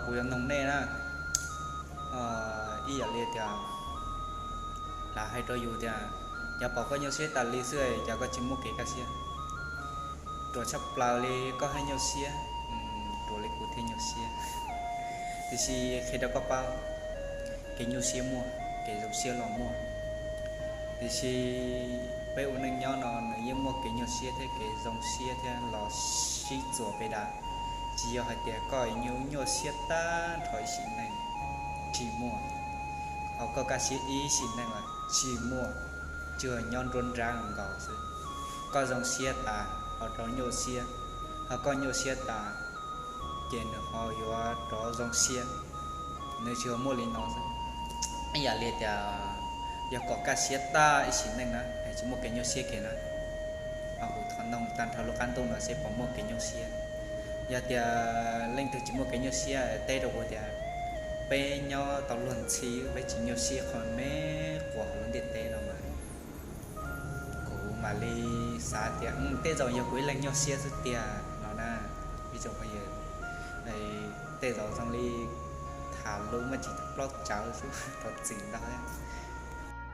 Kuv yuav noog nej na, ib yam li tias lawv hais rau yus tias, yog pom koj nyuaj siab tas li xwb cas koj tsis muaj kev kaj siab. Ruam tshaj plaws li koj thiaj nyuaj siab, ruam li kuv thiaj nyuaj siab. Tiam sis qhia rau koj paub, kev nyuaj siab muaj, kev zoo siab los muaj. Tiam sis peb ua neej nyob no nws yeej muaj kev nyuaj siab thiab kev zoo siab thiab los sib txuas pes dav. Tsis yog hais tias koj nyuaj siab tag nrho ib sim neej, tsis muaj. Ho koj kaj siab ib sim neej los tsis muaj, tsuas nyob nruab nrab nkaus xwb. Koj zoo siab tas ho rov nyuaj siab, ho koj nyuaj siab tas ces nws ho yuav rov zoo siab. Nws tsis yog muaj li no xwb. Ib yam li tias yog kom kaj siab tag ib sim neej na es tsis muaj kev nyuaj siab kiag na. Ho kuv thov noog tag nrho lub qab ntuj no seb puas muaj kev nyuaj siab. Yog tias leej twg tsis muaj kev nyuaj siab teb rau kuv tias, peb nyob tau luag ntxhi peb tsis nyuaj siab qhov me quas hauv lub ntiaj teb no mas, kuv mam li xav tias tej zaum yog kuv ib leeg nyuaj siab xwb tiag no na. Ib tsoom phooj ywg, tej zaum zoo li tham lus muaj tsis tau plaub tsawv xwb, thov txim ntau thiab.